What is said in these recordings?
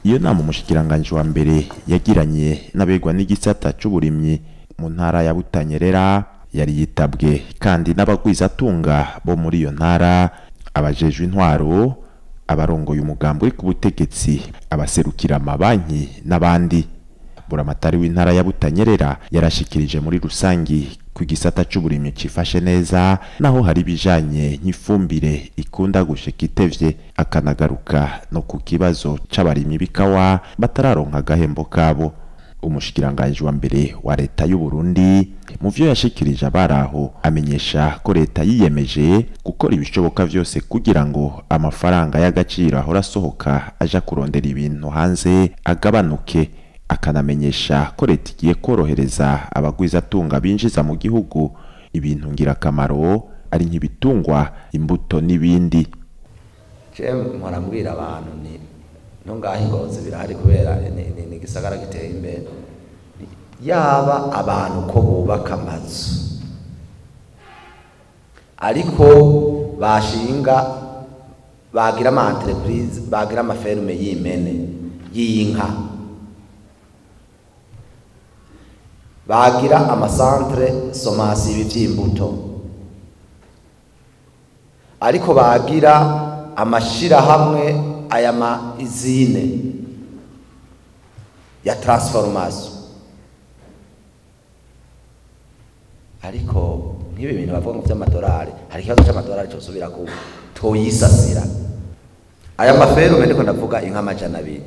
Iyo nama umushikiranganji wa mbere yagiranye n'abegwa n'igisata c'uburimyi mu ntara ya Butanyerera yari yitabwe kandi n'abagwizatunga bo muri iyo ntara, abajejwe intwaro, abarongoye umugambi uri ku butegetsi, abaserukira amabanki n'abandi. Buramatari w'intara ya Butanyerera yarashikirije muri rusangi ku gisata c'uburimyi cifashe neza, naho hari ibijanye nk'ifumbire ikunda gushika itevye, akanagaruka no ku kibazo c'abarimyi b'ikawa batararonka agahembo kabo. Umushikiranganji wa mbere wa leta y'u Burundi mu vyo yashikirije abaraho amenyesha ko leta yiyemeje gukora ibishoboka vyose kugira ngo amafaranga y'agaciro ahora asohoka aja kurondera ibintu hanze agabanuke, akanamenyesha ko leta igiye korohereza abagwizatunga binjiza mu gihugu ibintu ngirakamaro ari nk'ibitungwa, imbuto n'ibindi. Je mpora mbwira abantu nti no ngaho ingozi birahari kubera ni igisagara giteye imbere, yaba abantu ko bubaka amazu ariko bashinga bagira ama entreprise, bagira ama ferme y'impene, y'inka, bagira ama centre somasi y'ivyimbuto, ariko bagira amashirahamwe aya ma izine ya transformation. Ariko nk'ibi bintu bavuga ngo vy'amadolari, hari ikibazo c'amadolari cosubira ku toyisasira. Aya maferume ndiko ndavuga inka 200.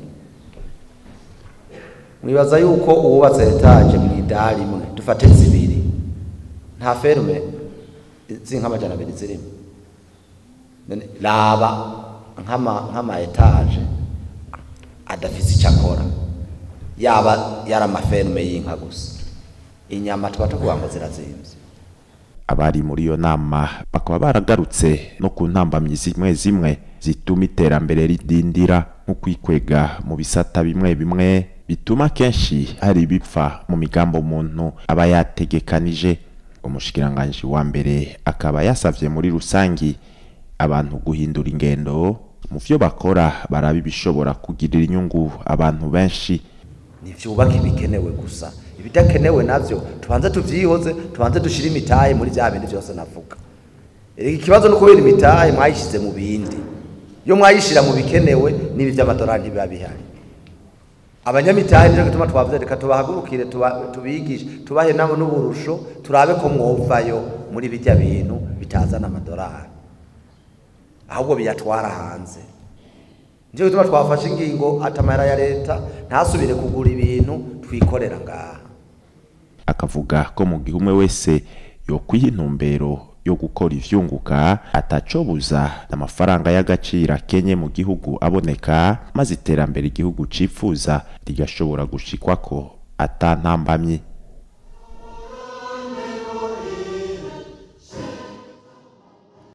Mwibaza yuko uwubatse etage mw'idari imwe dufate zibiri, nta ferume z'inka 200 zirimo. None raba nk'ama etage adafise icyo akora, yaba yari amaferume y'inka gusa, inyama tuba tuvuga ngo zirazimvye. Abari muri iyo nama bakaba baragarutse no ku ntambamyi zimwe zimwe zituma iterambere ridindira, nko kwikwega mu bisata bimwe bimwe bituma kenshi hari ibipfa mu migambo umuntu aba yategekanije. Umushikiranganji wa mbere akaba yasavye muri rusangi abantu guhindura ingendo mu vyo bakora, baraba ibishobora kugirira inyungu abantu benshi. Ntivyubaka ibikenewe gusa, ibidakenewe navyo tubanze tuvyihoze, tubanze dushire imitahe muri vya bindi vyose navuga. Erega ikibazo ni ukubera imitahe mwayishize mu bindi, iyo mwayishira mu bikenewe n'ibi vy'amadolari ntibiba bihari. Abanyamitahe nico gituma twavuze reka tubahagurukire, tubigishe, tubahe nabo n'uburusho, turabe ko mwovayo muri bijya bintu bitazana amadolari, ahubwo biyatwara hanze. Nico gituma twafashe ingingo atamahera ya leta ntasubire kugura ibintu twikorera ngaha. Akavuga ko mu gihe umwe wese yokwiha intumbero yo gukora ivyunguka atacobuza amafaranga y'agaciro akenye mu gihugu aboneka, maze iterambere igihugu cipfuza rigashobora gushikwako ata ntambamyi.